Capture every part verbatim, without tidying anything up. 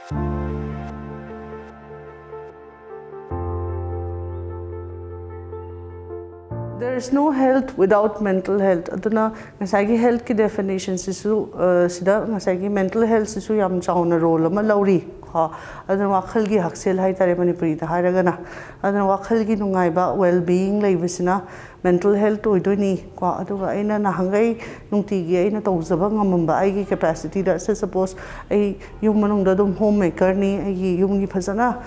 There is no health without mental health. ꯑꯗꯨꯅ ꯉꯁꯥꯏꯒꯤ healthꯀꯤ definitionꯁꯤꯁꯨ, ꯑ, ꯁꯤꯗ ꯉꯁꯥꯏꯒꯤ mental healthꯁꯤꯁꯨ ꯌꯥꯝ ꯆꯥꯎꯅ role ꯑꯃ ꯂꯧꯔꯤ ꯀꯣ꯫ ꯑꯗꯨꯅ ꯋꯥꯈꯜꯒꯤ ꯍꯛꯁꯦꯜ ꯍꯥꯏꯇꯥꯔꯦ ꯃꯅꯤꯄꯨꯔꯤꯗ ꯍꯥꯏꯔꯒꯅ꯫ ꯑꯗꯨꯅ ꯋꯥꯈꯜꯒꯤ ꯅꯨꯡꯉꯥꯏꯕ, well being ꯂꯩꯕꯁꯤꯅ mental health ꯑꯣꯏꯗꯣꯏꯅꯤ ꯀꯣ꯫ ꯑꯗꯨꯒ ꯑꯩꯅ ꯅꯍꯥꯟꯈꯩ ꯅꯨꯡꯇꯤꯒꯤ ꯑꯩꯅ ꯇꯧꯖꯕ ꯉꯝꯃꯝꯕ ꯑꯩꯒꯤ capacityꯗ, say suppose ꯑꯩ ꯌꯨꯝ ꯃꯅꯨꯡꯗ ꯑꯗꯨꯝ home makerꯅꯤ, ꯑꯩꯒꯤ ꯌꯨꯝꯒꯤ ꯐꯖꯅ,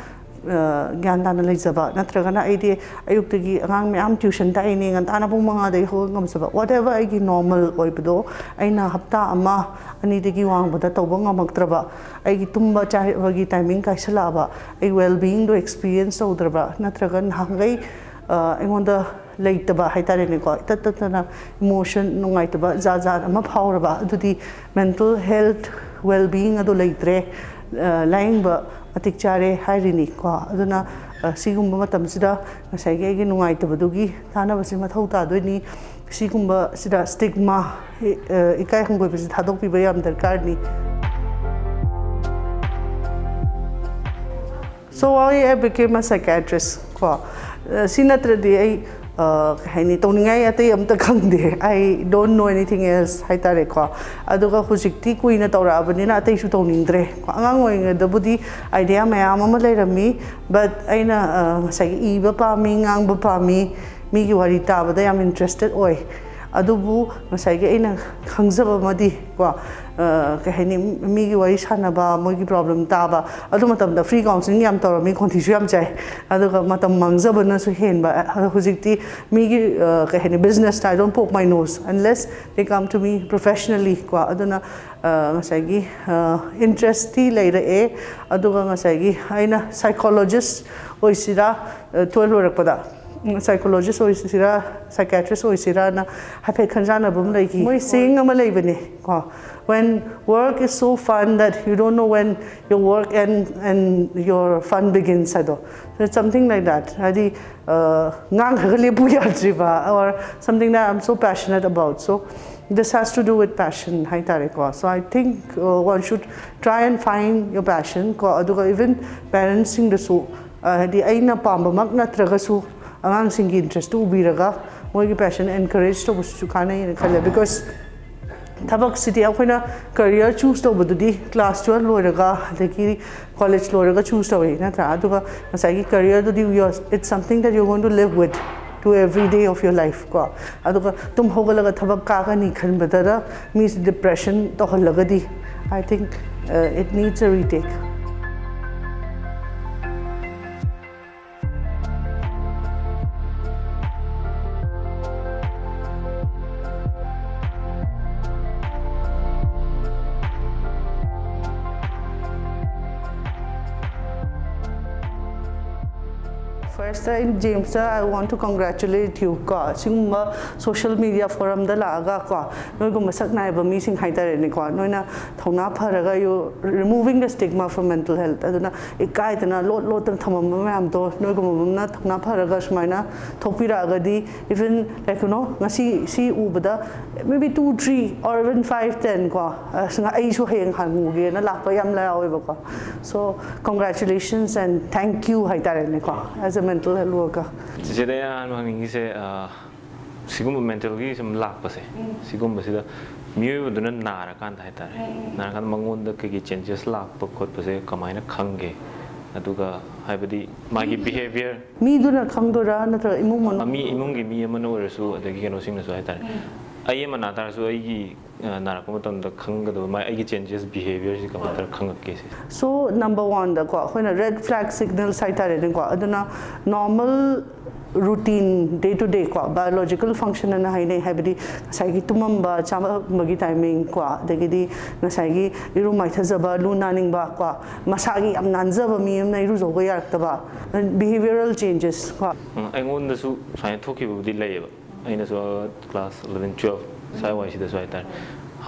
ꯑ, ꯒ꯭ꯌꯥꯟ ꯇꯥꯅ ꯂꯩꯖꯕ, ꯅꯠꯇ꯭ꯔꯒꯅ ꯑꯩꯗꯤ ꯑꯌꯨꯛꯇꯒꯤ ꯑꯉꯥꯡ ꯃꯌꯥꯝ tuition ꯇꯥꯛꯏꯅꯦ, ꯉꯟꯇꯥꯅ ꯄꯨꯡ ꯃꯉꯥꯗꯒꯤ ꯍꯧꯒꯠ ꯉꯝꯖꯕ, whatever ꯑꯩꯒꯤ normal ꯑꯣꯏꯕꯗꯣ ꯑꯩꯅ ꯍꯞꯇꯥ ꯑꯃ ꯑꯅꯤꯗꯒꯤ ꯋꯥꯡꯕꯗ ꯇꯧꯕ ꯉꯝꯃꯛꯇ꯭ꯔꯕ, ꯑꯩꯒꯤ ꯇꯨꯝꯕ ꯆꯥꯕꯒꯤ timing ꯀꯥꯏꯁꯜꯂꯛꯑꯕ, ꯑꯩ well beingꯗꯣ experience ꯇꯧꯗ꯭ꯔꯕ, ꯅꯠꯇ꯭ꯔꯒ ꯅꯍꯥꯟꯈꯩ, ꯑ, ꯑꯩꯉꯣꯟꯗ ꯂꯩꯇꯕ ꯍꯥꯏꯇꯥꯔꯦꯅꯦꯀꯣ, ꯏꯇꯠ ꯇꯠꯇꯅ emotion ꯅꯨꯡꯉꯥꯏꯇꯕ ꯖꯥꯠ ꯖꯥꯠ ꯑꯃ ꯐꯥꯎꯔꯕ, ꯑꯗꯨꯗꯤ mental health, well being ꯑꯗꯣ ꯂꯩꯇ꯭ꯔꯦ, ꯑ, ꯂꯥꯏꯌꯦꯡꯕ ꯃꯇꯤꯛ ꯆꯥꯔꯦ ꯍꯥꯏꯔꯤꯅꯤꯀꯣ꯫ ꯑꯗꯨꯅ, ꯑ, ꯁꯤꯒꯨꯝꯕ ꯃꯇꯝꯁꯤꯗ ꯉꯁꯥꯏꯒꯤ ꯑꯩꯒꯤ ꯅꯨꯡꯉꯥꯏꯇꯕꯗꯨꯒꯤ ꯊꯥꯅꯕꯁꯦ ꯃꯊꯧ ꯇꯥꯗꯣꯏꯅꯤ꯫ ꯁꯤꯒꯨꯝꯕꯁꯤꯗ stigma, ꯏ-, ꯑ, ꯏꯀꯥꯏ ꯍꯪꯒꯣꯏꯕꯁꯤ ꯊꯥꯗꯣꯛꯄꯤꯕ ꯌꯥꯝ ꯗꯔꯀꯥꯔꯅꯤ꯫ So why I became a psychiatrist ꯀꯣ꯫ ꯑ, ꯁꯤ ꯅꯠꯇ꯭ꯔꯗꯤ ꯑꯩ, ꯑ, ꯀꯩ ꯍꯥꯏꯅꯤ, ꯇꯧꯅꯤꯡꯉꯥꯏ ꯑꯇꯩ ꯑꯝꯇ ꯈꯪꯗꯦ꯫ I don't know anything else ꯍꯥꯏꯇꯥꯔꯦꯀꯣ꯫ ꯑꯗꯨꯒ ꯍꯧꯖꯤꯛꯇꯤ ꯀꯨꯏꯅ ꯇꯧꯔꯛꯑꯕꯅꯤꯅ ꯑꯇꯩꯁꯨ ꯇꯧꯅꯤꯡꯗ꯭ꯔꯦ꯫ ꯑꯉꯥꯡ ꯑꯣꯏꯔꯤꯉꯩꯗꯕꯨꯗꯤ idea ꯃꯌꯥꯝ ꯑꯃ ꯂꯩꯔꯝꯃꯤ, but ꯑꯩꯅ, ꯑ, ꯉꯁꯥꯏꯒꯤ ꯏꯕ ꯄꯥꯝꯃꯤ, ꯉꯥꯡꯕ ꯄꯥꯝꯃꯤ, ꯃꯤꯒꯤ ꯋꯥꯔꯤ ꯇꯥꯕꯗ ꯌꯥꯝ interested ꯑꯣꯏ꯫ ꯑꯗꯨꯕꯨ ꯉꯁꯥꯏꯒꯤ ꯑꯩꯅ ꯈꯪꯖꯕ ꯑꯃꯗꯤ ꯀꯣ, ꯑ, ꯀꯩ ꯍꯥꯏꯅꯤ, ꯃꯤꯒꯤ ꯋꯥꯔꯤ ꯁꯥꯟꯅꯕ, ꯃꯣꯏꯒꯤ problem ꯇꯥꯕ, ꯑꯗꯨ ꯃꯇꯝꯗ free counselling ꯌꯥꯝ ꯇꯧꯔꯝꯃꯤ, ꯈꯣꯟꯊꯤꯁꯨ ꯌꯥꯝ ꯆꯥꯏ꯫ ꯑꯗꯨꯒ ꯃꯇꯝ ꯃꯥꯡꯖꯕꯅꯁꯨ ꯍꯦꯟꯕ꯫ ꯑꯗꯣ ꯍꯧꯖꯤꯛꯇꯤ ꯃꯤꯒꯤ, ꯑ, ꯀꯩ ꯍꯥꯏꯅꯤ, business ꯇ I don't poke my nose unless they come to me professionally ꯀꯣ꯫ ꯑꯗꯨꯅ, ꯑ, ꯉꯁꯥꯏꯒꯤ, ꯑ, interest ꯇꯤ ꯂꯩꯔꯛꯑꯦ꯫ ꯑꯗꯨꯒ ꯉꯁꯥꯏꯒꯤ ꯑꯩꯅ psychologist ꯑꯣꯏꯁꯤꯔꯥ, ꯑ, twelve ꯂꯣꯏꯔꯛꯄꯗ, ꯎꯝ, psychologist ꯑꯣꯏꯁꯤꯔꯥ, psychiatrist ꯑꯣꯏꯁꯤꯔꯥꯅ ꯍꯥꯏꯐꯦꯠ ꯈꯟꯖꯥꯟꯅꯕ ꯑꯃ ꯂꯩꯈꯤ꯫ ꯃꯣꯏ saying ꯑꯃ ꯂꯩꯕꯅꯦ ꯀꯣ, "When work is so fun that you don't know when your work end and your fun begins" ꯍꯥꯏꯗꯣ꯫ So it's something like that. ꯍꯥꯏꯗꯤ, ꯑ, ꯉꯥꯡꯈ꯭ꯔꯒ ꯂꯦꯞꯄꯨ ꯌꯥꯗ꯭ꯔꯤꯕ, or something that I'm so passionate about. So, This has to do with passion ꯍꯥꯏꯇꯥꯔꯦꯀꯣ. So I think uh, one should try and find your passion ꯀꯣ. ꯑꯗꯨꯒ even parentsꯁꯤꯡꯗꯁꯨ uh, ꯍꯥꯏꯗꯤ ꯑꯩꯅ ꯄꯥꯝꯕꯃꯛ ꯅꯠꯇ꯭ꯔꯒꯁꯨ ꯑꯉꯥꯡꯁꯤꯡꯒꯤ interestꯇꯨ ꯎꯕꯤꯔꯒ ꯃꯣꯏꯒꯤ passion encourage ꯇꯧꯕꯁꯤꯁꯨ ꯀꯥꯟꯅꯩꯅ ꯈꯜꯂꯦ. Because ꯊꯕꯛꯁꯤꯗꯤ ꯑꯩꯈꯣꯏꯅ career choose ꯇꯧꯕꯗꯨꯗꯤ class twelve ꯂꯣꯏꯔꯒ ꯑꯗꯒꯤ college ꯂꯣꯏꯔꯒ choose ꯇꯧꯋꯤ ꯅꯠꯇ꯭ꯔꯥ? ꯑꯗꯨꯒ ꯉꯁꯥꯏꯒꯤ careerꯗꯨꯗꯤ it's something that you're going to live with to every day of your life ꯀꯣ. ꯑꯗꯨꯒ ꯇꯨꯝ ꯍꯧꯒꯠꯂꯒ ꯊꯕꯛ ꯀꯥꯒꯅꯤ ꯈꯟꯕꯗꯗ ꯃꯤꯁꯦ depression ꯇꯧꯍꯜꯂꯒꯗꯤ I think uh, it needs a retake. First ꯑꯩ Jamesꯇ I want to congratulate you ꯀꯣ. ꯁꯤꯒꯨꯝꯕ social media forumꯗ ꯂꯥꯛꯑꯒ ꯀꯣ, ꯅꯣꯏꯒꯨꯝꯕ ꯁꯛ ꯅꯥꯏꯕ ꯃꯤꯁꯤꯡ ꯍꯥꯏꯇꯥꯔꯦꯅꯦꯀꯣ, ꯅꯣꯏꯅ ꯊꯧꯅꯥ ꯐꯔꯒ you removing the stigma from mental health. ꯑꯗꯨꯅ ꯏꯀꯥꯏꯗꯅ ꯂꯣꯠ ꯂꯣꯠꯇꯅ ꯊꯝꯃꯝꯕ ꯃꯌꯥꯝꯗꯣ ꯅꯣꯏꯒꯨꯝꯕ ꯑꯃꯅ ꯊꯧꯅꯥ ꯐꯔꯒ ꯁꯨꯃꯥꯏꯅ ꯊꯣꯛꯄꯤꯔꯛꯑꯒꯗꯤ, even like you know, ꯉꯁꯤ ꯁꯤ ꯎꯕꯗ maybe two three or even five ten ꯀꯣ, ꯑꯁ, ꯑꯩꯁꯨ ꯍꯌꯦꯡ ꯍꯪꯉꯨꯒꯦꯅ ꯂꯥꯛꯄ ꯌꯥꯝ ꯌꯥꯎꯋꯦꯕꯀꯣ. So congratulations and thank you ꯍꯥꯏꯇꯥꯔꯦꯅꯦꯀꯣ, as a mental health worker. ꯆꯤꯆꯦꯗ ꯑꯩꯅ ꯑꯍꯥꯟꯕ ꯍꯪꯅꯤꯡꯉꯤꯁꯦ, ꯑ, ꯁꯤꯒꯨꯝꯕ mentalꯒꯤ ꯁꯨꯝ ꯂꯥꯛꯄꯁꯦ, ꯁꯤꯒꯨꯝꯕꯁꯤꯗ ꯃꯤꯑꯣꯏꯕꯗꯨꯅ ꯅꯥꯔꯀꯥꯟꯗ ꯍꯥꯏꯇꯥꯔꯦ, ꯅꯥꯔꯀꯥꯟꯗ ꯃꯉꯣꯟꯗ ꯀꯩꯀꯩ changes ꯂꯥꯛꯄ ꯈꯣꯠꯄꯁꯦ ꯀꯃꯥꯏꯅ ꯈꯪꯒꯦ? ꯑꯗꯨꯒ ꯍꯥꯏꯕꯗꯤ ꯃꯥꯒꯤ behaviour, ꯃꯤꯗꯨꯅ ꯈꯪꯗꯣꯏꯔꯥ ꯅꯠꯇ꯭ꯔꯒ ꯏꯃꯨꯡ ꯃꯅꯨꯡ? ꯃꯤ, ꯏꯃꯨꯡꯒꯤ ꯃꯤ ꯑꯃꯅ ꯑꯣꯏꯔꯁꯨ, ꯑꯗꯒꯤ ꯀꯩꯅꯣꯁꯤꯡꯅꯁꯨ ꯍꯥꯏꯇꯥꯔꯦ, ꯑꯩ ꯑꯃ ꯅꯥ ꯇꯥꯔꯁꯨ ꯑꯩꯒꯤ, ꯑ, ꯅꯥꯔꯛꯄ ꯃꯇꯝꯗ ꯈꯪꯒꯗꯕ ꯃꯥ, ꯑꯩꯒꯤ changes behaviourꯁꯤ ꯀꯃꯥꯏꯅ ꯇꯧꯔꯒ ꯈꯪꯉꯛꯀꯦ ꯁꯤ? So number oneꯗꯀꯣ, ꯑꯩꯈꯣꯏꯅ red flag signals ꯍꯥꯏꯇꯥꯔꯦꯅꯦꯀꯣ, ꯑꯗꯨꯅ normal routine, day to day ꯀꯣ, biological function ꯑꯅ ꯍꯥꯏꯅꯩ, ꯍꯥꯏꯕꯗꯤ ꯉꯁꯥꯏꯒꯤ ꯇꯨꯝꯃꯝꯕ ꯆꯥꯕꯒꯤ timing ꯀꯣ, ꯑꯗꯒꯤꯗꯤ ꯉꯁꯥꯏꯒꯤ ꯏꯔꯨ ꯃꯥꯏꯊꯖꯕ, ꯂꯨ ꯅꯥꯅꯤꯡꯕ ꯀꯣ, ꯃꯁꯥꯒꯤ ꯌꯥꯝ ꯅꯥꯟꯖꯕ ꯃꯤ ꯑꯃꯅ ꯏꯔꯨꯖꯧꯕ ꯌꯥꯔꯛꯇꯕ, behavioural changes ꯀꯣ. ꯎꯝ, ꯑꯩꯉꯣꯟꯗꯁꯨ ꯁꯨꯃꯥꯏꯅ ꯊꯣꯛꯈꯤꯕꯕꯨꯗꯤ ꯂꯩꯌꯦꯕ꯫ ꯑꯩꯅꯁꯨ class eleven twelve ꯁ꯭ꯋꯥꯏꯋꯥꯏꯁꯤꯗꯁꯨ ꯍꯥꯏꯇꯥꯔꯦ,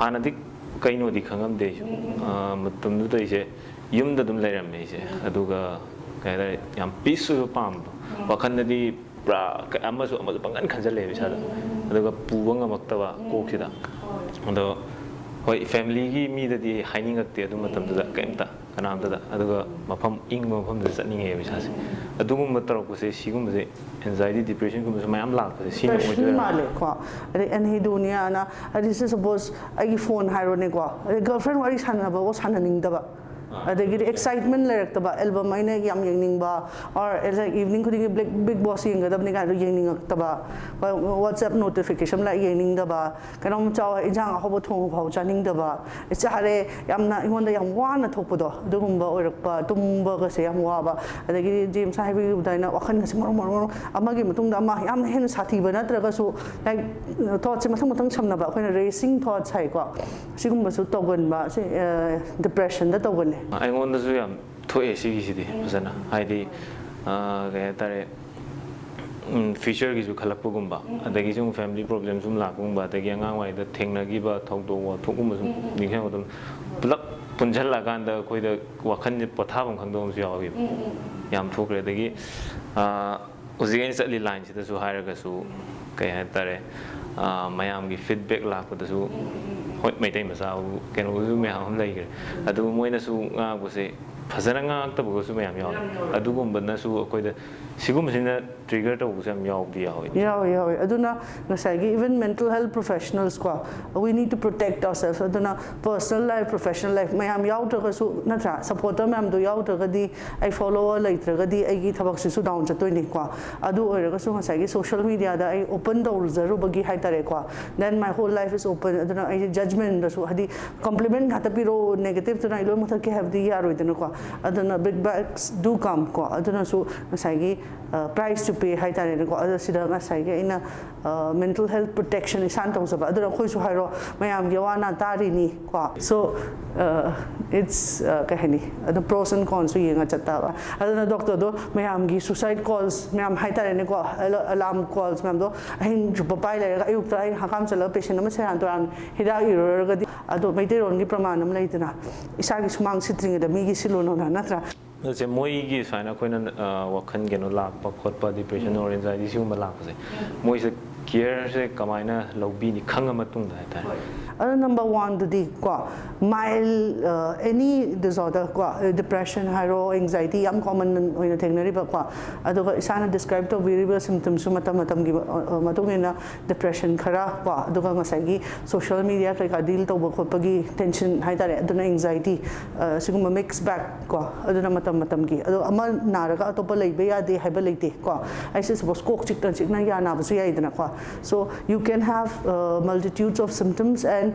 ꯍꯥꯟꯅꯗꯤ ꯀꯩꯅꯣꯗꯤ ꯈꯪꯉꯝꯗꯦ ꯑꯩꯁꯨ꯫ ꯑ, ꯃꯇꯝꯗꯨꯗ ꯑꯩꯁꯦ ꯌꯨꯝꯗ ꯑꯗꯨꯝ ꯂꯩꯔꯝꯃꯦ ꯑꯩꯁꯦ꯫ ꯑꯗꯨꯒ ꯀꯩ ꯍꯥꯏꯇꯥꯔꯦ, ꯌꯥꯝ peace ꯑꯣꯏꯕ ꯄꯥꯝꯕꯗꯣ, ꯋꯥꯈꯜꯗꯗꯤ ꯄꯨꯔꯥ ꯀ-, ꯑꯃꯁꯨ ꯑꯃꯁꯨ ꯄꯪꯈꯟ ꯈꯟꯖꯜꯂꯦꯕ ꯏꯁꯥꯗ꯫ ꯑꯗꯨꯒ ꯄꯨꯕ ꯉꯝꯃꯛꯇꯕ ꯀꯣꯛꯁꯤꯗ꯫ ꯑꯗꯣ ꯍꯣꯏ, ꯐꯦꯃꯤꯂꯤꯒꯤ ꯃꯤꯗꯗꯤ ꯍꯥꯏꯅꯤꯡꯉꯛꯇꯦ ꯑꯗꯨ ꯃꯇꯝꯗꯨꯗ ꯀꯩꯝꯇ, ꯀꯅꯥꯝꯇꯗ꯫ ꯑꯗꯨꯒ ꯃꯐꯝ ꯏꯪꯕ ꯃꯐꯝꯗꯨꯗ ꯆꯠꯅꯤꯡꯉꯦꯕ ꯏꯁꯥꯁꯦ꯫ ꯑꯗꯨꯒꯨꯝꯕ ꯇꯧꯔꯛꯄꯁꯦ, ꯁꯤꯒꯨꯝꯕꯁꯦ, ꯑꯦꯟꯖꯥꯏꯇꯤ, ꯗꯤꯄ꯭ꯔꯦꯁꯟꯒꯨꯝꯕꯁꯦ ꯃꯌꯥꯝ ꯂꯥꯛꯄꯁꯦ ꯁꯤꯅ ꯗꯤꯄ꯭ꯔꯦꯁꯟ ꯑꯣꯏꯗꯣꯏꯔꯥ? ꯃꯥꯜꯂꯦꯀꯣ꯫ ꯑꯗꯩ ꯑꯦꯟꯍꯤꯗꯣꯅꯤꯌꯥꯅ, ꯍꯥꯏꯗꯤ ꯁꯤ ꯁꯄꯣꯁ ꯑꯩꯒꯤ ꯐꯣꯟ ꯍꯥꯏꯔꯣꯅꯦꯀꯣ, ꯑꯗꯩ ꯒꯔꯜꯐ꯭ꯔꯦꯟ ꯋꯥꯔꯤ ꯁꯥꯟꯅꯕꯐꯥꯎ ꯁꯥꯟꯅꯅꯤꯡꯗꯕ, ꯑꯗꯒꯤꯗꯤ ꯑꯦꯛꯁꯥꯏꯠꯃꯦꯟ ꯂꯩꯔꯛꯇꯕ, ꯑꯦꯜꯕꯝ ꯑꯩꯅ ꯌꯥꯝ ꯌꯦꯡꯅꯤꯡꯕ, ꯑꯣꯔ ꯏꯚꯤꯅꯤꯡ ꯈꯨꯗꯤꯡꯒꯤ ꯕꯤꯛ ꯕꯣꯁ ꯌꯦꯡꯒꯗꯕꯅꯤ ꯀꯥꯏꯅ ꯌꯦꯡꯅꯤꯡꯉꯛꯇꯕ, ꯋꯥꯠꯁꯑꯦꯞ ꯅꯣꯇꯤꯐꯤꯀꯦꯁꯟ ꯂꯥꯏꯛ ꯌꯦꯡꯅꯤꯡꯗꯕ, ꯀꯩꯅꯣꯝ ꯆꯥꯎ ꯏꯟꯖꯥꯡ ꯑꯍꯥꯎꯕ ꯊꯣꯡꯕ ꯐꯥꯎ ꯆꯥꯅꯤꯡꯗꯕ, ꯆꯥꯔꯦ ꯌꯥꯝꯅ ꯑꯩꯉꯣꯟꯗ ꯌꯥꯝ ꯋꯥꯅ ꯊꯣꯛꯄꯗꯣ ꯑꯗꯨꯒꯨꯝꯕ ꯑꯣꯏꯔꯛꯄ, ꯇꯨꯝꯕꯒꯁꯦ ꯌꯥꯝ ꯋꯥꯕ꯫ ꯑꯗꯒꯤꯗꯤ ꯖꯦꯝꯁꯅ ꯍꯥꯏꯕꯤꯈꯤꯕ ꯑꯗꯨꯃꯥꯏꯅ ꯋꯥꯈꯜꯒꯁꯦ ꯃꯔꯨ ꯃꯔꯨ ꯃꯔꯨ ꯑꯃꯒꯤ ꯃꯇꯨꯡꯗ ꯑꯃ, ꯌꯥꯝꯅ ꯍꯦꯟꯅ ꯁꯥꯊꯤꯕ ꯅꯠꯇ꯭ꯔꯒꯁꯨ, ꯂꯥꯏꯛ, ꯊꯣꯠꯁꯦ ꯃꯊꯪ ꯃꯊꯪ ꯁꯝꯅꯕ, ꯑꯩꯈꯣꯏꯅ ꯔꯦꯁꯤꯡ ꯊꯣꯠꯁ ꯍꯥꯏꯀꯣ, ꯁꯤꯒꯨꯝꯕꯁꯨ ꯇꯧꯒꯟꯕ, ꯁꯤ ꯗꯤꯄ꯭ꯔꯦꯁꯟꯗ ꯇꯧꯒꯜꯂꯦ꯫ ꯑꯩꯉꯣꯟꯗꯁꯨ ꯌꯥꯝ ꯊꯣꯛꯑꯦ ꯁꯤꯒꯤꯁꯤꯗꯤ ꯐꯖꯅ꯫ ꯍꯥꯏꯗꯤ, ꯑ, ꯀꯩ ꯍꯥꯏꯇꯥꯔꯦ, ꯎꯝ, ꯐ꯭ꯌꯨꯆꯔꯒꯤꯁꯨ ꯈꯜꯂꯛꯄꯒꯨꯝꯕ, ꯑꯗꯒꯤ ꯁꯨꯝ ꯐꯦꯃꯤꯂꯤ ꯄ꯭ꯔꯣꯕ꯭ꯂꯦꯝ ꯁꯨꯝ ꯂꯥꯛꯄꯒꯨꯝꯕ, ꯑꯗꯒꯤ ꯑꯉꯥꯡ ꯑꯣꯏꯔꯤꯉꯩꯗ ꯊꯦꯡꯅꯈꯤꯕ ꯊꯧꯗꯣꯛ ꯋꯥꯊꯣꯛꯀꯨꯝꯕ ꯁꯨꯝ ꯅꯤꯡꯁꯤꯡꯕ ꯃꯇꯝꯗ, ꯄꯨꯂꯞ ꯄꯨꯟꯁꯤꯜꯂꯛꯑꯀꯥꯟꯗ ꯑꯩꯈꯣꯏꯗ ꯋꯥꯈꯜꯁꯦ ꯄꯣꯊꯥꯐꯝ ꯈꯪꯗꯕ ꯑꯃꯁꯨ ꯌꯥꯎꯈꯤꯕ꯫ ꯌꯥꯝ ꯊꯣꯛꯈ꯭ꯔꯦ꯫ ꯑꯗꯒꯤ, ꯑ, ꯍꯧꯖꯤꯛ ꯑꯩꯅ ꯆꯠꯂꯤ ꯂꯥꯏꯟꯁꯤꯗꯁꯨ ꯍꯥꯏꯔꯒꯁꯨ, ꯀꯩ ꯍꯥꯏꯇꯥꯔꯦ, ꯑ, ꯃꯌꯥꯝꯒꯤ ꯐꯤꯗꯕꯦꯛ ꯂꯥꯛꯄꯗꯁꯨ, ꯍꯣꯏ, ꯃꯩꯇꯩ ꯃꯆꯥꯕꯨ ꯀꯩꯅꯣꯁꯨ ꯃꯌꯥꯝ ꯑꯃ ꯂꯩꯈ꯭ꯔꯦ꯫ ꯑꯗꯨꯕꯨ ꯃꯣꯏꯅꯁꯨ ꯉꯥꯡꯕꯁꯦ ꯐꯖꯅ ꯉꯥꯡꯉꯛꯇꯕꯒꯁꯨ ꯃꯌꯥꯝ ꯌꯥꯎꯋꯦ꯫ ꯑꯗꯨꯒꯨꯝꯕꯅꯁꯨ ꯑꯩꯈꯣꯏꯗ ꯁꯤꯒꯨꯝꯕꯁꯤꯅ ꯇ꯭ꯔꯤꯒꯔ ꯇꯧꯕꯁꯨ ꯌꯥꯝ ꯌꯥꯎꯕꯗꯤ ꯌꯥꯎꯋꯦ꯫ ꯌꯥꯎꯋꯦ, ꯌꯥꯎꯋꯦ꯫ ꯑꯗꯨꯅ ꯉꯁꯥꯏꯒꯤ even mental health professionals ꯀꯣ, we need to protect ourselves꯫ ꯑꯗꯨꯅ personal life, professional life ꯃꯌꯥꯝ ꯌꯥꯎꯗ꯭ꯔꯒꯁꯨ, ꯅꯠꯇ꯭ꯔꯥ, ꯁꯞꯄꯣꯔꯇꯔ ꯃꯌꯥꯝꯗꯣ ꯌꯥꯎꯗ꯭ꯔꯒꯗꯤ, ꯑꯩ ꯐꯣꯂꯣꯋꯔ ꯂꯩꯇ꯭ꯔꯒꯗꯤ ꯑꯩꯒꯤ ꯊꯕꯛꯁꯤꯁꯨ ꯗꯥꯎꯟ ꯆꯠꯇꯣꯏꯅꯤꯀꯣ꯫ ꯑꯗꯨ ꯑꯣꯏꯔꯒꯁꯨ ꯉꯁꯥꯏꯒꯤ ꯁꯣꯁꯤꯌꯦꯜ ꯃꯤꯗꯤꯌꯥꯗ ꯑꯩ ꯑꯣꯄꯟ ꯇꯧꯖꯔꯨꯕꯒꯤ ꯍꯥꯏꯇꯥꯔꯦꯀꯣ, then my whole life is open꯫ ꯑꯗꯨꯅ ꯑꯩꯁꯦ ꯖꯖꯃꯦꯟꯗꯁꯨ, ꯍꯥꯏꯗꯤ, ꯀꯝꯄ꯭ꯂꯤꯃꯦꯟ ꯉꯥꯛꯇ ꯄꯤꯔꯛꯑꯣ, ꯅꯦꯒꯦꯇꯤꯞꯇꯨꯅ ꯑꯩ ꯂꯣꯏ ꯃꯨꯊꯠꯀꯦ ꯍꯥꯏꯕꯗꯤ ꯌꯥꯔꯣꯏꯗꯅꯀꯣ꯫ ꯑꯗꯨꯅ big bags do come ꯀꯣ꯫ ꯑꯗꯨꯅꯁꯨ ꯉꯁꯥꯏꯒꯤ price to pay ꯍꯥꯏꯇꯥꯔꯦꯅꯦꯀꯣ꯫ ꯑꯗꯣ ꯁꯤꯗ ꯉꯁꯥꯏꯒꯤ ꯑꯩꯅ mental health protection ꯏꯁꯥꯅ ꯇꯧꯖꯕ, ꯑꯗꯨꯅ ꯑꯩꯈꯣꯏꯁꯨ ꯍꯥꯏꯔꯣ, ꯃꯌꯥꯝꯒꯤ ꯑꯋꯥ ꯑꯅꯥ ꯇꯥꯔꯤꯅꯤ ꯀꯣ꯫ So, it's, ꯀꯩ ꯍꯥꯏꯅꯤ, ꯑꯗꯨ pros and cons ꯁꯨ ꯌꯦꯡꯉ ꯆꯠꯇꯥꯕ꯫ ꯑꯗꯨꯅ ꯗꯣꯛꯇꯔꯗꯣ ꯃꯌꯥꯝꯒꯤ suicide calls ꯃꯌꯥꯝ ꯍꯥꯏꯇꯥꯔꯦꯅꯦꯀꯣ, alarm calls ꯃꯌꯥꯝꯗꯣ ꯑꯍꯤꯡ ꯆꯨꯞꯄ ꯄꯥꯏ ꯂꯩꯔꯒ ꯑꯌꯨꯛꯇ ꯑꯩ ꯍꯀꯥꯝ ꯆꯜꯂꯒ ꯄꯦꯁꯦꯟ ꯑꯃ ꯁꯦꯔꯥꯟ ꯇꯨꯔꯥꯟ ꯍꯤꯗꯥꯛ ꯏꯔꯨꯔꯒꯗꯤ, ꯑꯗꯣ ꯃꯩꯇꯩꯔꯣꯟꯒꯤ ꯄ꯭ꯔꯃꯥꯟ ꯑꯃ ꯂꯩꯗꯅ, "ꯏꯁꯥꯒꯤ ꯁꯨꯃꯥꯡ ꯁꯤꯠꯇ꯭ꯔꯤꯉꯩꯗ ꯃꯤꯒꯤ ꯁꯤꯠꯂꯨꯅꯣꯅ", ꯅꯠꯇ꯭ꯔꯥ? ꯑꯗꯨꯁꯦ ꯃꯣꯏꯒꯤ ꯁꯨꯃꯥꯏꯅ ꯑꯩꯈꯣꯏꯅ, ꯑ, ꯋꯥꯈꯜ ꯀꯩꯅꯣ ꯂꯥꯛꯄ ꯈꯣꯠꯄ, ꯗꯤꯄ꯭ꯔꯦꯁꯟ ꯑꯣꯔ ꯑꯦꯟꯖꯥꯏꯇꯤ ꯁꯤꯒꯨꯝꯕ ꯂꯥꯛꯄꯁꯦ, ꯃꯣꯏꯁꯦ ꯀꯦꯌꯔꯁꯦ ꯀꯃꯥꯏꯅ ꯂꯧꯕꯤꯅꯤ ꯈꯪꯉ ꯃꯇꯨꯡꯗ ꯍꯥꯏꯇꯥꯔꯦ? ꯑꯗꯣ ꯅꯝꯕꯔ ꯋꯥꯟꯗꯨꯗꯤ ꯀꯣ, ꯃꯥꯏꯜ ꯑꯦꯅꯤ ꯗꯤꯖꯣꯔꯗꯔ ꯀꯣ, ꯗꯤꯄ꯭ꯔꯦꯁꯟ ꯍꯥꯏꯔꯣ, ꯑꯦꯡꯖꯥꯏꯇꯤ, ꯌꯥꯝ ꯀꯣꯃꯟ ꯑꯣꯏꯅ ꯊꯦꯡꯅꯔꯤꯕ ꯀꯣ, ꯑꯗꯨꯒ ꯏꯁꯥꯅ ꯗꯤꯁꯀ꯭ꯔꯥꯏꯕ ꯇꯧꯕꯤꯔꯤꯕ ꯁꯤꯝꯇꯝꯁꯨ ꯃꯇꯝ ꯃꯇꯝꯒꯤ ꯃꯇꯨꯡ ꯏꯟꯅ ꯗꯤꯄ꯭ꯔꯦꯁꯟ ꯈꯔ ꯀꯣ, ꯑꯗꯨꯒ ꯉꯁꯥꯏꯒꯤ ꯁꯣꯁꯤꯌꯦꯜ ꯃꯤꯗꯤꯌꯥ ꯀꯩꯀꯥ ꯗꯤꯜ ꯇꯧꯕ ꯈꯣꯠꯄꯒꯤ ꯇꯦꯟꯁꯟ ꯍꯥꯏꯇꯥꯔꯦ, ꯑꯗꯨꯅ ꯑꯦꯡꯖꯥꯏꯇꯤ, ꯁꯤꯒꯨꯝꯕ ꯃꯤꯛꯁ ꯕꯦꯛ ꯀꯣ, ꯑꯗꯨꯅ ꯃꯇꯝ ꯃꯇꯝꯒꯤ꯫ ꯑꯗꯣ ꯑꯃ ꯅꯥꯔꯒ ꯑꯇꯣꯞꯄ ꯂꯩꯕ ꯌꯥꯗꯦ ꯍꯥꯏꯕ ꯂꯩꯇꯦ ꯀꯣ꯫ ꯑꯩꯁꯦ ꯁꯄꯣꯁ ꯀꯣꯛ ꯆꯤꯛꯇꯅ ꯆꯤꯛꯅ ꯌꯥ ꯅꯥꯕꯁꯨ ꯌꯥꯏꯗꯅꯀꯣ꯫ So you can have multitudes of symptoms and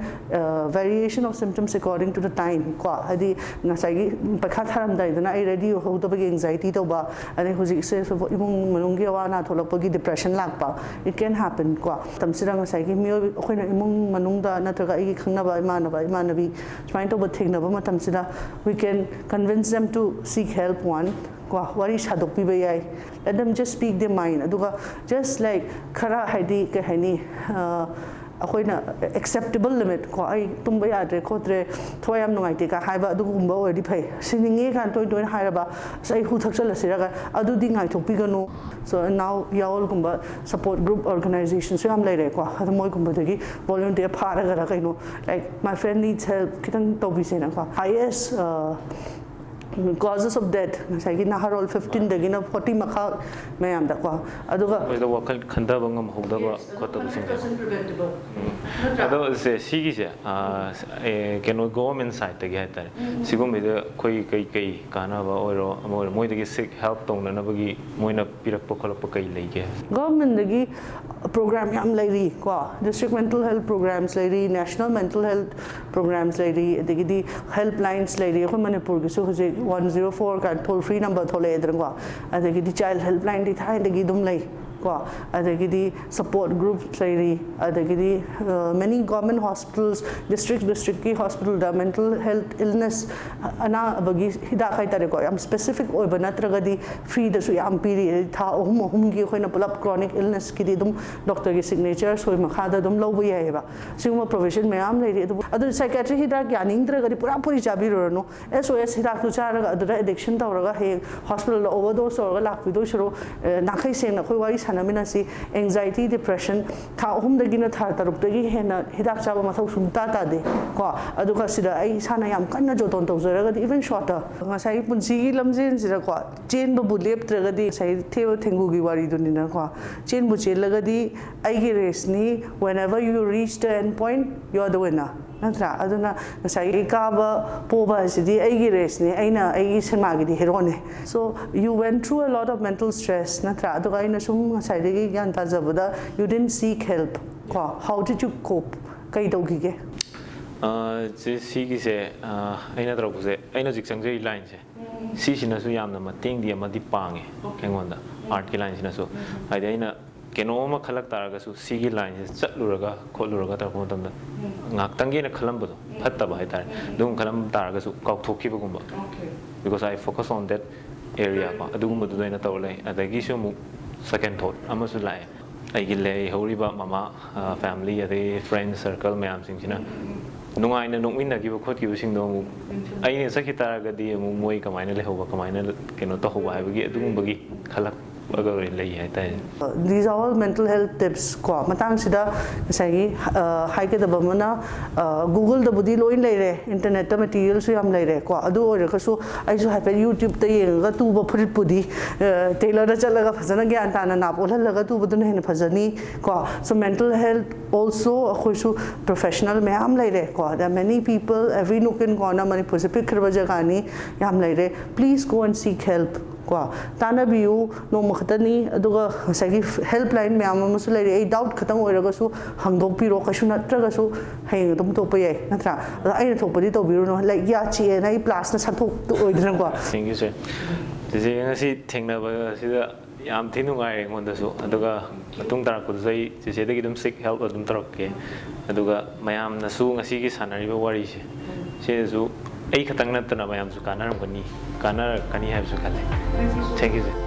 variation of symptoms according to the time ꯀꯣ꯫ ꯍꯥꯏꯗꯤ ꯉꯁꯥꯏꯒꯤ ꯄꯩꯈꯥ ꯊꯥꯔꯝꯗꯥꯏꯗꯅ ꯑꯩ ꯔꯦꯗꯤ ꯑꯣꯏꯍꯧꯗꯕꯒꯤ ꯑꯦꯡꯖꯥꯏꯇꯤ ꯇꯧꯕ, ꯑꯗꯩ ꯍꯧꯖꯤꯛꯁꯦ ꯏꯃꯨꯡ ꯃꯅꯨꯡꯒꯤ ꯑꯋꯥ ꯑꯅꯥ ꯊꯣꯛꯂꯛꯄꯒꯤ ꯗꯤꯄ꯭ꯔꯦꯁꯟ ꯂꯥꯛꯄ, it can happen ꯀꯣ꯫ ꯃꯇꯝꯁꯤꯗ ꯉꯁꯥꯏꯒꯤ ꯃꯤꯑꯣꯏ ꯑꯩꯈꯣꯏꯅ ꯏꯃꯨꯡ ꯃꯅꯨꯡꯗ ꯅꯠꯇ꯭ꯔꯒ ꯑꯩꯒꯤ ꯈꯪꯅꯕ ꯏꯃꯥꯟꯅꯕ ꯏꯃꯥꯟꯅꯕꯤ ꯁꯨꯃꯥꯏꯅ ꯇꯧꯕ ꯊꯦꯡꯅꯕ ꯃꯇꯝꯁꯤꯗ we can convince them to seek help, one ꯀꯣ, ꯋꯥꯔꯤ ꯁꯥꯗꯣꯛꯄꯤꯕ ꯌꯥꯏ꯫ Let them just speak their mind. ꯑꯗꯨꯒ just like ꯈꯔ ꯍꯥꯏꯗꯤ ꯀꯩ ꯍꯥꯏꯅꯤ, ꯑꯩꯈꯣꯏꯅ ꯑꯦꯛꯁꯦꯞꯇꯦꯕꯜ ꯂꯤꯃꯤꯠ ꯀꯣ, ꯑꯩ ꯇꯨꯝꯕ ꯌꯥꯗ꯭ꯔꯦ ꯈꯣꯠꯇ꯭ꯔꯦ, ꯊꯋꯥꯏ ꯌꯥꯝ ꯅꯨꯡꯉꯥꯏꯇꯦ ꯀꯥꯏ ꯍꯥꯏꯕ ꯑꯗꯨꯒꯨꯝꯕ ꯑꯣꯏꯔꯗꯤ ꯐꯩ꯫ ꯁꯤꯅꯤꯡꯉꯦ ꯀꯥꯏꯅ ꯇꯣꯏ ꯇꯣꯏꯅ ꯍꯥꯏꯔꯕ, ꯑꯁ ꯑꯩ ꯍꯨ ꯊꯛꯆꯜꯂꯁꯤꯔꯒ, ꯑꯗꯨꯗꯤ ꯉꯥꯏꯊꯣꯛꯄꯤꯒꯅꯨ꯫ So now ꯌꯥꯑꯣꯜꯒꯨꯝꯕ ꯁꯄꯣꯔꯠ ꯒ꯭ꯔꯨꯞ ꯑꯣꯔꯒꯅꯥꯏꯖꯦꯁꯟꯁꯨ ꯌꯥꯝ ꯂꯩꯔꯦꯀꯣ꯫ ꯑꯗꯣ ꯃꯣꯏꯒꯨꯝꯕꯗꯒꯤ ꯚꯣꯂꯨꯟꯇꯤꯌꯔ ꯐꯥꯔꯒꯔ ꯀꯩꯅꯣ, like my friend needs help, ꯈꯤꯇꯪ ꯇꯧꯕꯤꯁꯦꯅꯀꯣ꯫ Highest causes of death ꯉꯁꯥꯏꯒꯤ ꯅꯍꯥꯔꯣꯜ ꯐꯤꯐꯇꯤꯟꯗꯒꯤꯅ ꯐꯣꯔꯇꯤ ꯃꯈꯥ ꯃꯌꯥꯝꯗꯀꯣ꯫ ꯑꯗꯨꯒ ꯃꯣꯏꯗ ꯋꯥꯈꯜ ꯈꯟꯊꯕ ꯉꯝꯍꯧꯗꯕ ꯈꯣꯠꯇꯕꯁꯤꯡꯁꯦ꯫ ꯑꯗꯣ ꯁꯦ ꯁꯤꯒꯤꯁꯦ, ꯀꯩꯅꯣ, ꯒꯣꯚꯔꯟꯃꯦꯟ ꯁꯥꯏꯠꯇꯒꯤ ꯍꯥꯏꯇꯥꯔꯦ, ꯁꯤꯒꯨꯝꯕꯗ ꯑꯩꯈꯣꯏ ꯀꯩ ꯀꯩ ꯀꯥꯟꯅꯕ ꯑꯣꯏꯔꯣ ꯑꯃ ꯑꯣꯏꯔꯣ, ꯃꯣꯏꯗꯒꯤ ꯁꯤꯛ ꯍꯦꯜꯞ ꯇꯧꯅꯅꯕꯒꯤ ꯃꯣꯏꯅ ꯄꯤꯔꯛꯄ ꯈꯣꯠꯂꯛꯄ ꯀꯩ ꯂꯩꯒꯦ? ꯒꯣꯚꯔꯟꯃꯦꯟꯗꯒꯤ ꯄ꯭ꯔꯣꯒ꯭ꯔꯥꯝ ꯌꯥꯝ ꯂꯩꯔꯤ ꯀꯣ꯫ ꯗꯤꯁꯇ꯭ꯔꯤꯛ ꯃꯦꯟꯇꯜ ꯍꯦꯜꯠ ꯄ꯭ꯔꯣꯒ꯭ꯔꯥꯝꯁ ꯂꯩꯔꯤ, ꯅꯦꯁꯅꯦꯜ ꯃꯦꯟꯇꯜ ꯍꯦꯜꯠ ꯄ꯭ꯔꯣꯒ꯭ꯔꯥꯝꯁ ꯂꯩꯔꯤ, ꯑꯗꯒꯤꯗꯤ ꯍꯦꯜꯞ ꯂꯥꯏꯟꯁ ꯂꯩꯔꯤ꯫ ꯑꯩꯈꯣꯏ ꯃꯅꯤꯄꯨꯔꯒꯤꯁꯨ ꯍꯧꯖꯤꯛ ꯋꯥꯟ ꯖꯤꯔꯣ ꯐꯣꯔ ꯀꯥꯏꯅ ꯇꯣꯜ ꯐ꯭ꯔꯤ ꯅꯝꯕꯔ ꯊꯣꯛꯂꯛꯑꯦꯗꯅꯀꯣ꯫ ꯑꯗꯒꯤꯗꯤ ꯆꯥꯏꯜ ꯍꯦꯜꯞ ꯂꯥꯏꯟꯗꯤ ꯊꯥꯏꯅꯗꯒꯤ ꯑꯗꯨꯝ ꯂꯩ ꯀꯣ꯫ ꯑꯗꯒꯤꯗꯤ ꯁꯄꯣꯔꯠ ꯒ꯭ꯔꯨꯞ ꯂꯩꯔꯤ, ꯑꯗꯒꯤꯗꯤ ꯃꯦꯅꯤ ꯒꯣꯔꯃꯦꯟ ꯍꯣꯁꯄꯤꯇꯥꯜꯁ, ꯗꯤꯁꯇ꯭ꯔꯤꯛ ꯗꯤꯁꯇ꯭ꯔꯤꯛꯀꯤ ꯍꯣꯁꯄꯤꯇꯥꯜꯗ ꯃꯦꯟꯇꯜ ꯍꯦꯜꯠ ꯏꯜꯅꯦꯁ ꯑꯅꯥꯕꯒꯤ ꯍꯤꯗꯥꯛ ꯍꯥꯏꯇꯥꯔꯦꯀꯣ, ꯌꯥꯝ ꯁ꯭ꯄꯦꯁꯤꯐꯤꯛ ꯑꯣꯏꯕ ꯅꯠꯇ꯭ꯔꯒꯗꯤ ꯐ꯭ꯔꯤꯗꯁꯨ ꯌꯥꯝ ꯄꯤꯔꯤ꯫ ꯊꯥ ꯑꯍꯨꯝ ꯑꯍꯨꯝꯒꯤ ꯑꯩꯈꯣꯏꯅ ꯄꯨꯂꯞ ꯀ꯭ꯔꯣꯅꯤꯛ ꯏꯜꯅꯦꯁꯀꯤꯗꯤ ꯑꯗꯨꯝ ꯗꯣꯛꯇꯔꯒꯤ ꯁꯤꯒꯅꯦꯆꯔ ꯁꯣꯏ ꯃꯈꯥꯗ ꯑꯗꯨꯝ ꯂꯧꯕ ꯌꯥꯏꯑꯕ꯫ ꯁꯤꯒꯨꯝꯕ ꯄ꯭ꯔꯣꯕꯤꯖꯟ ꯃꯌꯥꯝ ꯂꯩꯔꯤ꯫ ꯑꯗꯨꯕꯨ ꯑꯗꯨ ꯁꯥꯏꯀꯥꯇ꯭ꯔꯤ ꯍꯤꯗꯥꯛ ꯌꯥꯅꯤꯡꯗ꯭ꯔꯒꯗꯤ ꯄꯨꯔꯥ ꯄꯨꯔꯤ ꯆꯥꯕꯤꯔꯨꯔꯅꯨ꯫ ꯑꯦꯁ ꯑꯣ ꯑꯦꯁ ꯍꯤꯗꯥꯛꯇꯨ ꯆꯥꯔꯒ ꯑꯗꯨꯗ ꯑꯦꯗꯤꯛꯁꯟ ꯇꯧꯔꯒ ꯍꯌꯦꯡ ꯍꯣꯁꯄꯤꯇꯥꯜꯗ ꯑꯣꯚꯔꯗꯣꯁ ꯇꯧꯔꯒ ꯂꯥꯛꯄꯤꯗꯣꯏ ꯁꯔꯨꯛ, ꯅꯥꯈꯩ ꯁꯦꯡꯅ ꯑꯩꯈꯣꯏ ꯋꯥꯔꯤ ꯁꯥꯟꯅ ꯂꯩꯃꯤꯟꯅꯁꯤ꯫ Anxiety, depression ꯊꯥ ꯑꯍꯨꯝꯗꯒꯤꯅ ꯊꯥ ꯇꯔꯨꯛꯇꯒꯤ ꯍꯦꯟꯅ ꯍꯤꯗꯥꯛ ꯆꯥꯕ ꯃꯊꯧ ꯁꯨꯡꯇꯥ ꯇꯥꯗꯦ ꯀꯣ꯫ ꯑꯗꯨꯒ ꯁꯤꯗ ꯑꯩ ꯏꯁꯥꯅ ꯌꯥꯝ ꯀꯟꯅ ꯖꯣꯇꯣꯟ ꯇꯧꯖꯔꯒꯗꯤ, even shorter, ꯉꯁꯥꯏꯒꯤ ꯄꯨꯟꯁꯤꯒꯤ ꯂꯝꯖꯦꯟꯁꯤꯗꯀꯣ, ꯆꯦꯟꯕꯕꯨ ꯂꯦꯞꯇ꯭ꯔꯒꯗꯤ, ꯉꯁꯥꯏ ꯊꯦꯕ ꯊꯦꯡꯒꯨꯒꯤ ꯋꯥꯔꯤꯗꯨꯅꯤꯅꯀꯣ, ꯆꯦꯟꯕꯨ ꯆꯦꯜꯂꯒꯗꯤ ꯑꯩꯒꯤ race ꯅꯤ, whenever you reach the end point, you are the winner, ꯅꯠꯇ꯭ꯔꯥ? ꯑꯗꯨꯅ ꯉꯁꯥꯏꯒꯤ ꯀꯥꯕ ꯄꯣꯕ ꯍꯥꯏꯁꯤꯗꯤ ꯑꯩꯒꯤ race ꯅꯤ, ꯑꯩꯅ ꯑꯩꯒꯤ ꯁꯤꯅꯦꯃꯥꯒꯤꯗꯤ hero ꯅꯦ꯫ So you went through a lot of mental stress, ꯅꯠꯇ꯭ꯔꯥ? ꯑꯗꯨꯒ ꯑꯩꯅ ꯁꯨꯝ ꯉꯁꯥꯏꯗꯒꯤ ꯒ꯭ꯌꯥꯟ ꯇꯥꯖꯕꯗ, you didn't seek help ꯀꯣ꯫ How did you cope? ꯀꯩ ꯇꯧꯈꯤꯒꯦ? ꯑ, ꯁꯤ ꯁꯤꯒꯤꯁꯦ, ꯑ, ꯑꯩꯅ ꯇꯧꯔꯛꯄꯁꯦ, ꯑꯩꯅ ꯍꯧꯖꯤꯛ ꯆꯪꯖꯔꯤ line ꯁꯦ, ꯁꯤꯁꯤꯅꯁꯨ ꯌꯥꯝꯅ ꯃꯇꯦꯡꯗꯤ ꯑꯃꯗꯤ ꯄꯥꯡꯉꯦ ꯑꯩꯉꯣꯟꯗ, art ꯀꯤ line ꯁꯤꯅꯁꯨ꯫ ꯍꯥꯏꯗꯤ ꯑꯩꯅ ꯀꯩꯅꯣꯝ ꯑꯃ ꯈꯜꯂꯛ ꯇꯥꯔꯒꯁꯨ, ꯁꯤꯒꯤ line ꯁꯦ ꯆꯠꯂꯨꯔꯒ ꯈꯣꯠꯂꯨꯔꯒ ꯇꯧꯔꯛꯄ ꯃꯇꯝꯗ ꯉꯥꯏꯍꯥꯛꯇꯪꯒꯤ ꯑꯩꯅ ꯈꯜꯂꯝꯕꯗꯣ, ꯐꯠꯇꯕ ꯍꯥꯏꯇꯥꯔꯦ, ꯑꯗꯨꯝ ꯈꯜꯂꯝ ꯇꯥꯔꯒꯁꯨ ꯀꯥꯎꯊꯣꯛꯈꯤꯕꯒꯨꯝꯕ, because I focus on that area ꯀꯣ, ꯑꯗꯨꯒꯨꯝꯕꯗꯨꯗ ꯑꯩꯅ ꯇꯧꯔ ꯂꯩ꯫ ꯑꯗꯒꯤꯁꯨ ꯑꯃꯨꯛ second thought ꯑꯃꯁꯨ ꯂꯥꯛꯑꯦ, ꯑꯩꯒꯤ ꯂꯩꯍꯧꯔꯤꯕ ꯃꯃꯥ, family, ꯑꯗꯩ friend circle ꯃꯌꯥꯝꯁꯤꯡꯁꯤꯅ ꯅꯨꯡꯉꯥꯏꯅ ꯅꯣꯛꯃꯤꯟꯅꯈꯤꯕ ꯈꯣꯠꯈꯤꯕꯁꯤꯡꯗꯣ ꯑꯃꯨꯛ ꯑꯩꯅ ꯆꯠꯈꯤ ꯇꯥꯔꯒꯗꯤ ꯑꯃꯨꯛ ꯃꯣꯏ ꯀꯃꯥꯏꯅ ꯂꯩꯍꯧꯕ, ꯀꯃꯥꯏꯅ ꯀꯩꯅꯣ ꯇꯧꯍꯧꯕ ꯍꯥꯏꯕꯒꯤ ꯑꯗꯨꯒꯨꯝꯕꯒꯤ ꯈꯜꯂꯛꯄꯒ ꯂꯩ ꯍꯥꯏꯇꯥꯔꯦ꯫ These are all mental health tips ꯀꯣ꯫ ꯃꯇꯥꯡꯁꯤꯗ ꯉꯁꯥꯏꯒꯤ, ꯑ, ꯍꯥꯏꯒꯗꯕ ꯑꯃꯅ, ꯑ, Google ꯗꯕꯨꯗꯤ ꯂꯣꯏ ꯂꯩꯔꯦ, internet ꯇ material ꯁꯨ ꯌꯥꯝ ꯂꯩꯔꯦ ꯀꯣ꯫ ꯑꯗꯨ ꯑꯣꯏꯔꯒꯁꯨ ꯑꯩꯁꯨ ꯍꯥꯏꯐꯦꯠ YouTube ꯇ ꯌꯦꯡꯉꯒ ꯇꯨꯕ ꯐꯨꯔꯤꯠꯄꯨꯗꯤ, ꯑ, tailor ꯗ ꯆꯠꯂꯒ ꯐꯖꯅ ꯒ꯭ꯌꯥꯟ ꯇꯥꯅ ꯅꯥꯞ ꯑꯣꯜꯍꯜꯂꯒ ꯇꯨꯕꯗꯨꯅ ꯍꯦꯟꯅ ꯐꯖꯅꯤ ꯀꯣ꯫ So mental health also ꯑꯩꯈꯣꯏꯁꯨ professional ꯃꯌꯥꯝ ꯂꯩꯔꯦ ꯀꯣ꯫ There are many people, every nook and corner, ꯃꯅꯤꯄꯨꯔꯁꯦ ꯄꯤꯛꯈ꯭ꯔꯕ ꯖꯒꯥꯅꯤ, ꯌꯥꯝ ꯂꯩꯔꯦ꯫ Please go and seek help ꯀꯣ꯫ ꯇꯥꯟꯅꯕꯤꯌꯨ, ꯅꯣꯡꯃ ꯈꯛꯇꯅꯤ꯫ ꯑꯗꯨꯒ ꯉꯁꯥꯏꯒꯤ helpline ꯃꯌꯥꯝ ꯑꯃꯁꯨ ꯂꯩꯔꯦ, ꯑꯩ doubt ꯈꯛꯇꯪ ꯑꯣꯏꯔꯒꯁꯨ ꯍꯪꯗꯣꯛꯄꯤꯔꯣ, ꯀꯩꯁꯨ ꯅꯠꯇ꯭ꯔꯒꯁꯨ ꯍꯌꯦꯡ ꯑꯗꯨꯝ ꯇꯣꯛꯄ ꯌꯥꯏ, ꯅꯠꯇ꯭ꯔꯥ? ꯑꯗ ꯑꯩꯅ ꯊꯣꯛꯄꯗꯤ ꯇꯧꯕꯤꯔꯨꯅꯨ, like, ꯌꯥ ꯆꯤꯛꯑꯦꯅ ꯑꯩ plus ꯅ ꯁꯠꯇꯣꯛꯇ ꯑꯣꯏꯗꯅꯀꯣ꯫ Thank you, sir. ꯆꯦꯆꯦ, ꯉꯁꯤ ꯊꯦꯡꯅꯕ ꯑꯁꯤꯗ ꯌꯥꯝ ꯊꯤ ꯅꯨꯡꯉꯥꯏꯔꯦ ꯑꯩꯉꯣꯟꯗꯁꯨ꯫ ꯑꯗꯨꯒ ꯃꯇꯨꯡ ꯇꯥꯔꯛꯄꯗꯁꯨ ꯑꯩ ꯆꯦꯆꯦꯗꯒꯤ ꯑꯗꯨꯝ seek help ꯑꯗꯨꯝ ꯇꯧꯔꯛꯀꯦ꯫ ꯑꯗꯨꯒ ꯃꯌꯥꯝꯅꯁꯨ ꯉꯁꯤꯒꯤ ꯁꯥꯟꯅꯔꯤꯕ ꯋꯥꯔꯤꯁꯦ, ꯁꯤꯅꯁꯨ ꯑꯩ ꯈꯛꯇꯪ ꯅꯠꯇꯅ ꯃꯌꯥꯝꯁꯨ ꯀꯥꯟꯅꯔꯝꯒꯅꯤ, ꯀꯥꯟꯅꯔꯛꯀꯅꯤ ꯍꯥꯏꯕꯁꯨ ꯈꯜꯂꯦ꯫ Thank you, sir.